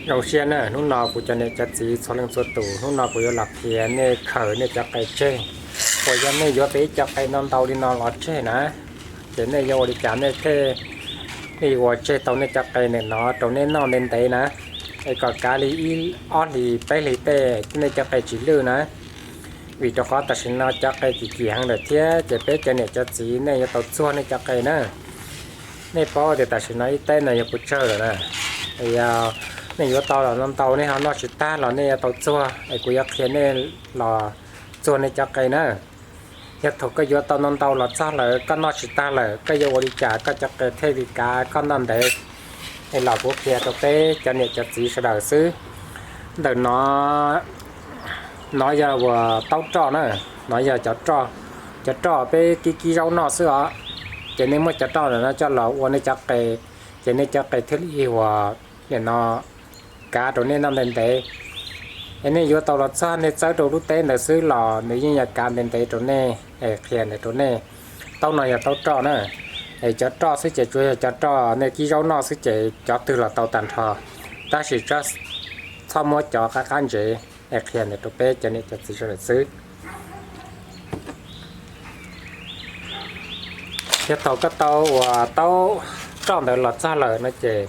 Zoo siab na, hnub no kuv cov niam cov txiv txhua leej txhua tus, hnub no kuv yuav los qhia nej khaws nej cov qe tseg. Uas yog nej yuav tau ib co qe ntau ntau li no los tseg na, ces nej yuav ua li cas nej thiaj, nej yuav ua tseg tau nej cov qe ntawm no rau nej noj ntev ntev na, es kom kav li ib ob hlis peb hlis tej nej cov qe tsis lwj na. Vim rau qhov tam sim no cov qe kim kim heev lawm thiab, ces peb cov niam cov txiv nej yuav tau txuag nej cov qe na. Nej paub tias tam sim no ib teb no yog puas tsawg lawm na. Yog nej yuav tau los ntau ntau nej ho noj tsis tag los nej yuav tau txuag, es kuv yuav qhia nej los txuag nej cov qe na. Yog thaum koj yuav tau ntau ntau los txog lawm koj noj tsis tag lawm koj yuav ua li cas koj cov qe thiaj li kav koj noj ntev, es los kuv qhia rau peb cov niam cov txiv sawv daws xwb. Ntawm no, no yog uas taub roj na, no yog cov roj, cov roj peb kib kib zaub noj xwb os. Ces nej muab cov roj ntawm no coj los ua nej cov qe, ces nej cov qe thiaj li uas nim no kav rau nej noj ntev ntev. Es nej yuav tau los txog nej txawb rau lub teb ntawd xwb los nws yeej yuav kav ntev ntev rau nej. Es qhia ntawd rau nej, taub no yog taub roj na. Es cov roj xwb ces tsuas yog cov roj nej kib zaub noj xwb ces cov twg los tau tag nrho, tab sis txhob muab cov qab qab ntsev. Es qhia ntawd rau peb cov niam cov txiv sawv daws xwb. Yog thaum koj tau uas taub roj ntawd los txog lawm no ces,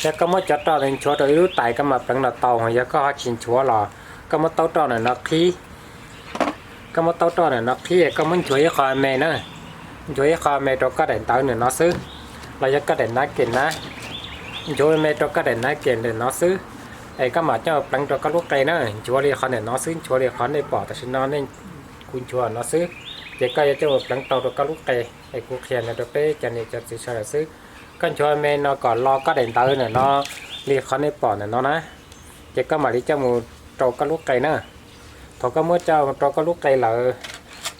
yog koj muab cov roj ntawd nchuav rau ib lub tais koj mam pleev los tau, yog koj ho tsis nchuav los koj muab taub roj ntawm no qhib. Koj muab taub roj ntawm no qhib, koj muab nchuav ib qho me na, nchuav ib qho me rau koj daim ntawv ntawm no xwb, los yog koj daim nav kem na, nchuav me rau koj daim nav kem ntawm no xwb. Es koj mam coj pleev rau koj lub qe na, nchuav li qhov ntawm no xwb, nchuav li qhov nej pom tam sim no nej, kuv nchuav no xwb. Ces koj yuav coj pleev tau rau koj lub qe. Es kuv qhia ntawd rau peb cov niam cov txiv sawv daws xwb. Koj nchuav me no kom lo koj daim ntawv ntawm no li qhov nej pom ntawm no na, ces koj mam li coj mus rau koj lub qe na. Thaum koj muab coj rau koj lub qe lawm,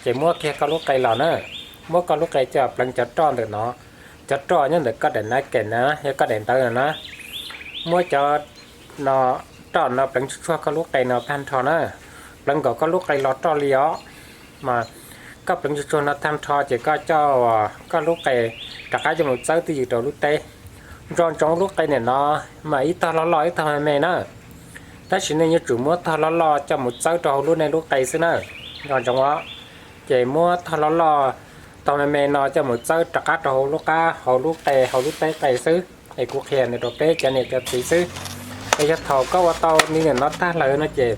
ces muab kiag koj lub qe los na, muab koj lub qe coj pleev cov roj ntawm no, cov roj nyob ntawm koj daim nav kem na, yog koj daim ntawv na, muab cov no, roj no pleev tsuag tsuag koj lub qe no tag nrho na, pleev kom koj lub qe los roj li os. Mas koj pleev tsuag tsuag no tag nrho ces koj coj koj lub qe rov qab coj mus txawb twj ywm rau lub teb. Nco ntsoov lub qe ntawm no mas ib tog loj loj ib tog me me na, tab sis nej yuav tsum muab tog loj loj coj mus txawb rau hauv lub nej lub qe xwb na. Nco ntsoov os, ces muab tog loj loj, tog me me no coj mus txawb rov qab rau hauv lub qab hauv lub qe hauv lub teb qe xwb. Es kuv qhia ntawd rau peb cov niam cov txiv xwb. Es yog thaum koj ua tau li ntawm no tag lawm no ces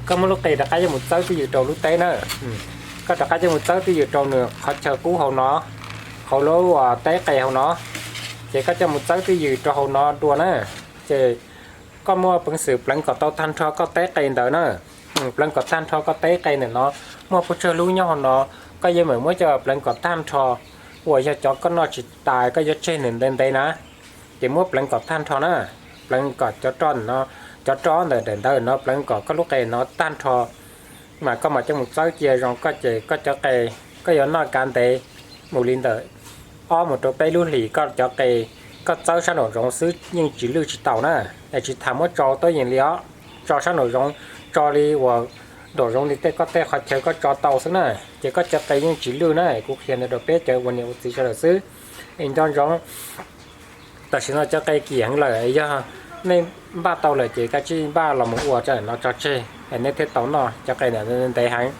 koj muab lub qe rov qab coj mus txawb twj ywm rau lub teb na. Koj rov qab coj mus txawb twj ywm rau nws qhov chaw qub hauv no, hauv lub teb qe hauv no. Ces koj coj mus txawb twj ywm rau hauv no dua na. Ces koj muaj peev xwm pleev kom tau tag nrho koj teb qe ntawd na. Pleev kom tag nrho koj teb qe ntawm no, muaj pes tsawg lub nyob hauv no, koj yuav mam muab coj pleev kom tag nrho. Uas yog cov koj noj tsis tas koj yuav tseg nws ntev ntev na, ces muab pleev kom tag nrho na. Pleev kom cov roj no, cov roj ntawm daim ntawv no pleev kom koj lub qe no tag nrho, mas koj mam coj mus txawb cia zoo koj ces koj cov qe, koj yuav noj kav ntev mus li ntawm ob mus rau peb lub hlis koj cov qe. Koj txawb sab nraum zoov xwb yeej tsis lwj tsis tau na. Es tsis tas muab tso tau yees li os, tso sab nraum zoov, tso li uas nraum zoov li tej koj tej qhov chaw koj tso tau xwb na, ces koj cov qe yeej tsis lwj na. Kuv qhia ntawd rau peb cov ua niam ua txiv sawv daws xwb. Es nco ntsoov, tam sim no cov qe kim heev lawm, yog nej npaj tau lawm ces kav tsij npaj los mus ua cov no tso tseg es nej thiaj tau noj cov qe ntawm ntev heev.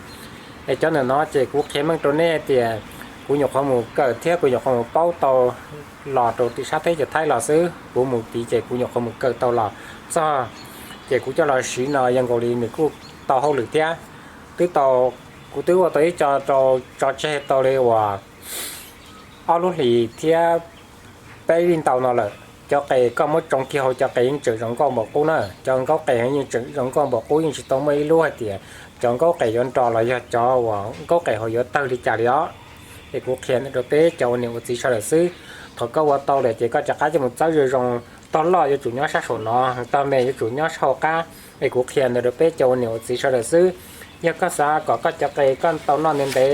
Es cov ntawm no ces kuv qhia meej rau nej tias kuv nyuam qhuav mus kawm thiab kuv nyuam qhuav mus paub tau los rau tim sab teb chaws Thaib los xwb. Kuv mus tid ces kuv nyuam qhuav mus kawm tau los txog, ces kuv coj los siv no yog nkaus li nws kuj tau hauj lwm thiab. Twb tau, kuv twb ua tau ib co rau tso tseg tau li uas ob lub hlis thiab peb li ntau no lawm. Cov qe koj muab tsoo kiag hauv cov qe yeej tseem zoo nkauj npaum qub na, cov nkaub qe yeej tseem zoo nkauj npaum qub, yeej tsis tau muaj ib lub hais tias cov nkaub qe yuav nro los yog cov uas nkaub qe hauv yuav tawg li cas li os. Es kuv qhia rau peb cov ua niam ua txiv sawv daws xwb. Thaum koj ua tau lawm ces koj rov qab coj mus txawb zoo zoo. Tog loj yuav tsum nyob sab saum no, tog me yuav tsum nyob sab hauv qab. Es kuv qhia ntawd rau peb cov ua niam ua txiv sawv daws xwb. Yog koj xav kom koj cov qe koj tau noj ntev ntev,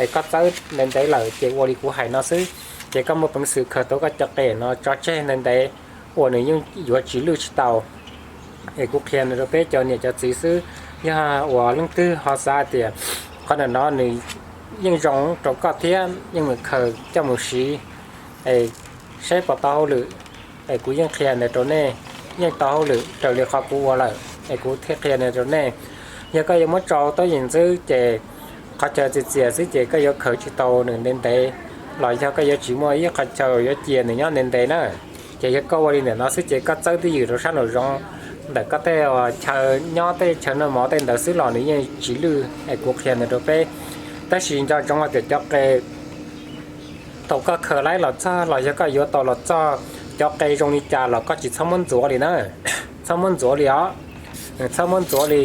es koj txawb ntev ntev lawm ces ua li kuv hais no xwb, ces koj muaj peev xwm khaws tau koj cov qe no tso tseg ntev ntev uas nws yeej yuav tsis lwj tsis tau. Es kuv qhia ntawd rau peb cov niam cov txiv xwb. Yog uas leej twg ho xav tias qhov ntawm no nws yeej zoo rau koj thiab yeej mus khaws coj mus siv, es saib puas tau hauj lwm, es kuv yeej qhia ntawd rau nej. yeej tau hauj lwm raws li qhov kuv ua lawm es kuv thiaj qhia nws rau nej. Yog koj yuav muab tso tau yim ntxwb ces qhov chaw txias txias xwb ces koj yuav khaws tsis tau nws ntev ntev, los yog koj yuav tsis muaj ib qhov chaw yuav cia nws nyob ntev ntev na. Ces yog koj ua li ntawm no xwb ces koj txawb twj ywm rau sab nraum zoov ntawm koj tej chaw nyob, tej chaw noj mov tej ntawd xwb los nws yeej tsis lwj es kuv qhia ntawd rau peb. Tab sis nco ntsoov hais tias cov qe thaum koj khaws laib los txog los yog koj yuav tau los txog, cov qe zoo li cas los koj tsis txhob muab ntxuav li na, txhob muab ntxuav li os, txhob muab ntxuav li.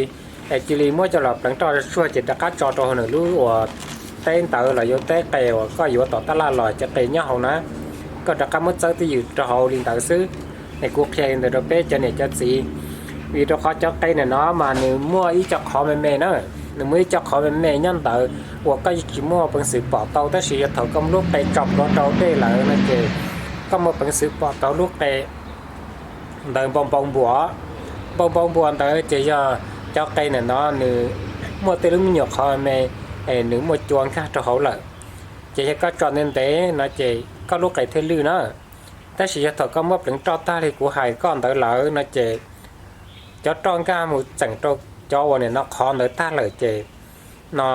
Es cia li muab coj los pleev roj tsuag ces rov qab tso rau hauv nws lub uas teb ntawd los yog teb qe uas koj yuav tom tab laj los cov qe nyob hauv na, koj rov qab muab txawb twj ywm rau hauv li ntawd xwb. Es kuv qhia li ntawd rau peb cov niam cov txiv, vim rau qhov cov qe ntawm no mas nws muaj ib co qhov me me na, nws muaj ib co qhov me me nyob ntawd uas koj yeej tsis muaj peev xwm pom tau, tab sis yog thaum koj muab lub qe tso plhuav rau dej lawm no ces koj muaj peev xwm pom tau lub qe ntawd npau npau npuas. Npau npau npuas ntawd ces yog cov qe ntawm no nws muaj tej lub me nyuam qhov me, es nws muaj cua nkag rau hauv lawm. Ces yog koj tso ntev ntev no ces koj lub qe thiaj lwj na. Tab sis yog thaum koj muab pleev roj tag li kuv hais koj ntawd lawm no ces cov roj nkag mus txeem rau cov uas nim no qhov ntawd tag lawm ces no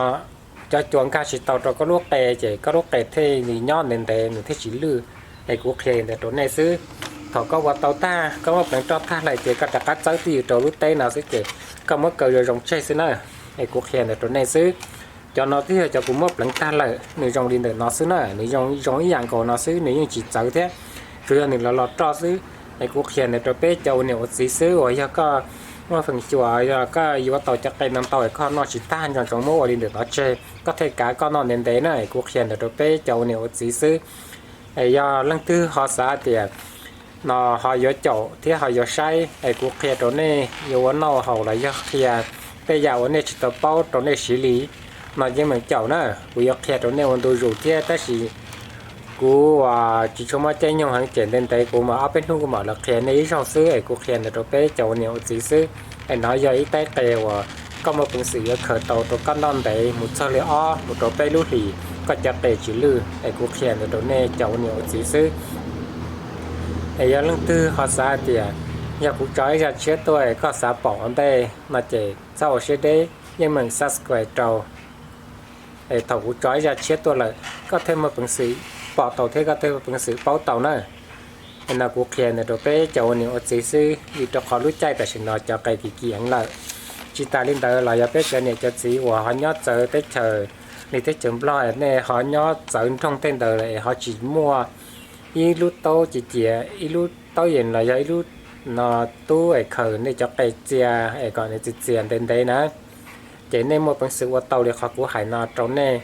cov cua nkag tsis tau rau koj lub qe ces koj lub qe thiaj li nyob ntev ntev nws thiaj tsis lwj. Es kuv qhia li ntawd rau nej xwb. Thaum koj ua tau tag koj muab pleev roj tag lawm ces koj rov qab txawb twj ywm rau lub teb no xwb ces koj muab kaw zoo zoo tseg xwb na. Es kuv qhia ntawd rau nej xwb. Cov no twb yog cov kuv muab pleev tag lawm, nws zoo li ntawm no xwb na, nws zoo ib yam nkaus no xwb, nws yeej tsis txawv thiab, tsuas yog nws los los roj xwb. Es kuv qhia ntawd rau peb cov ua niam ua txiv xwb uas yog koj muaj feem xyuam yog koj yuav tau cov qe no ntau es koj noj tsis tag nco ntsoov muab ua li ntawm no tseg, koj thiaj kav koj noj ntev ntev na. Es kuv qhia ntawd rau peb cov ua niam ua txiv xwb. Es yog leej twg ho xav tias no ho yuav caum thiab ho yuav saib es kuv qhia rau nej yuav ua noj haus los yog qhia tej yam uas nej tsis tau paub rau nej siv li no yeej meem caum na. Kuv yuav qhia rau nej ua ntu zus thiab tab sis kuv tsis tshua muaj caij nyoog heev ces ntev ntev kuv mam ob peb hnub kuv mam los qhia nej ib zaug xwb. Es kuv qhia ntawd rau peb cov ua niam ua txiv xwb. Es no yog ib tais qe uas koj muaj peev xwm yuav khaws tau rau koj noj ntev mus txog li ob mus rau peb lub hlis koj cov qe tsis lwj. Es kuv qhia ntawd rau nej cov ua niam ua txiv xwb. Es yog leej twg ho xav hais tias yog kuv tso ib zaj tshiab tuaj es koj xav pom ua ntej no ces txhob ua siab deb, yeej meem subscribe rau. Es thaum kuv tso ib zaj tshiab tuaj lawm koj thiaj muaj peev xwm pom tau thiab koj thiaj muaj peev xwm paub tau na. Es no kuv qhia ntawd rau peb cov ua niam ua txiv xwb, vim rau qhov lub caij tam sim no cov qe kim kim heev lawm. Tsis tas li ntawd los yog peb cov niam cov txiv uas ho nyob txawv teb chaws li teb chaws Nplog, nej ho nyob txawv nroog tej ntawd lawm es ho tsis muaj ib lub taub ci cias, ib lub taub yees los yog ib lub no tub es khaws nej cov qe txia es kom nws txias txias ntev ntev na, ces nej muaj peev xwm ua tau li qhov kuv hais no rau nej.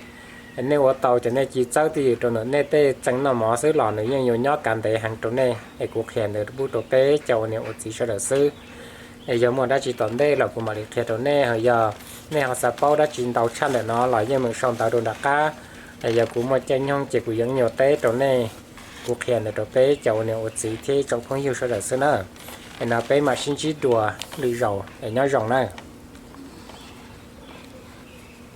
Nej ua tau ces nej cia li txawb twj ywm rau ntawm nej tej txee noj mov xwb los nws yeej yuav nyob kav ntev heev rau nej. Es kuv qhia ntawd pub rau peb cov ua niam ua txiv sawv daws xwb. Es yog muaj dab tsi tom ntej los kuv mam li qhia rau nej, ho yog nej ho xav paub dab tsi ntau tshaj ntawm no los yeej meem sau ntawv rau nram qab. Es yog kuv muaj caij nyoog ces kuv yeej yuav teb rau nej. Kuv qhia ntawd rau peb cov ua niam ua txiv thiab ib tsoom phooj ywg sawv daws xwb na. Es no peb mam sib ntsib dua lwm zaus es nyob zoo na.